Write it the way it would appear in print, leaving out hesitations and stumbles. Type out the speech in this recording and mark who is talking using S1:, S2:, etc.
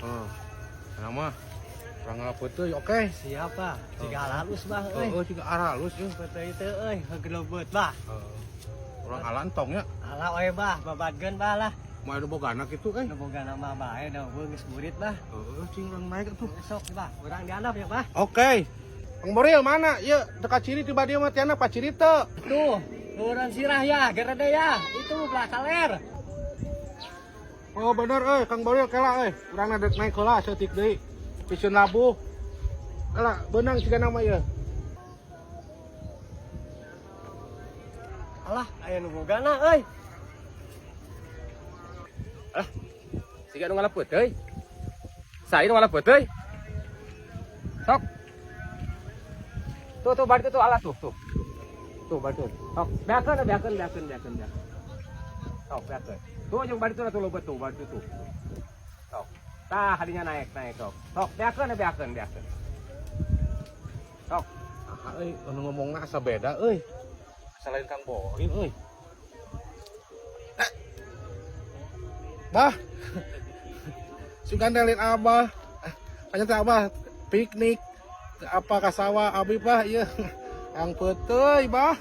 S1: Heeh. Nama urang ngala peuteuy, oke.
S2: Siap, Bah. Jiga halus, Bah euy.
S1: Heeh, jiga aralus euy.
S2: Peuteuy teh euy, heugeuleubeut, Bah.
S1: Heeh. Urang ala entong nya.
S2: Ala we, Bah, babadkeun, Bah lah.
S1: Mau ada bogana kitu euy.
S2: Nu boga nama bae da eueuh geus burit, Bah.
S1: Heeh, cing urang naik atuh.
S2: Sok, Bah, urang diandap ya, Bah.
S1: Oke. Kang Boril mana? Ieu teka ciri tiba dia mah tiana paciri teu.
S2: Tuh, luhuran sirah ya, gerede ya. Itu belah kaler.
S1: Oh bener euy, Kang Boril kela euy. Urang dek naik heula saeutik deui. Piseun labuh. Kela beunang siga nama ieu.
S2: Alah, aya nu bogana euy.
S3: Alah, siga nu ngala peuteuy. Saha nu ngala peuteuy. Sok. Tuh tuh bari tuh alat tuh tuh. Tuh bari tuh. Sok, beakeun beakeun beakeun beakeun beakeun. Sok beakeun. Tuh jeung bari tuh tuh leubeut tuh bari tuh tuh. Sok. Tah hadinya naik naik sok. Sok beakeun beakeun beakeun. Sok.
S1: Ah euy, anu ngomongna asa beda euy. Selain Kang Boril euy. Bah. Sugan delin Abah. Tanya teh Abah piknik apa ka sawah abi bah ieu. Yang peuteuy bah.